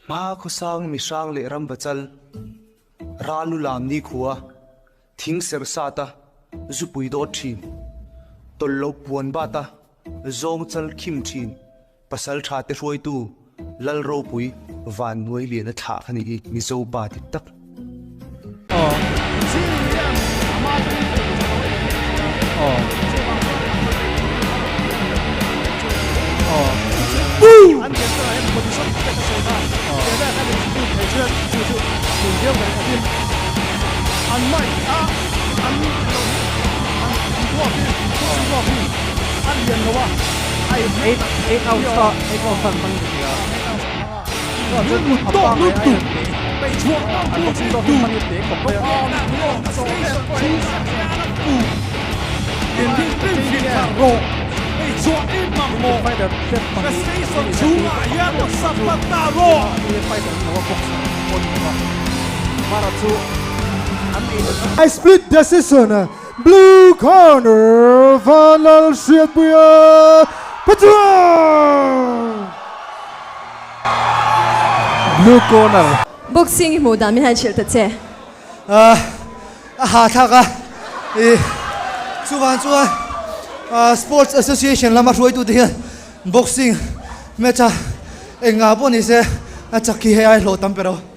Hma khawsang mihrang leh ramvachal, ral lu lam nikhua, thing serh sata zupui dawt thin, tawlh loh puan bata zawng chal khim thin pasal tha te hruaitu Lal Ropui Van Nuai Liana thlah kha ni hi Mizo pa dik tak. A split decision Blue corner Vanlalhriatpuia Pathuam! Blue corner. Boxing i hmuh dan min han hrilh ta che. A hahthlak a, i chuvang chuan Sports Association lama hruaitute hian boxing match a eng nga pawh ni se a chak hi hei ai hlawh tam ber aw.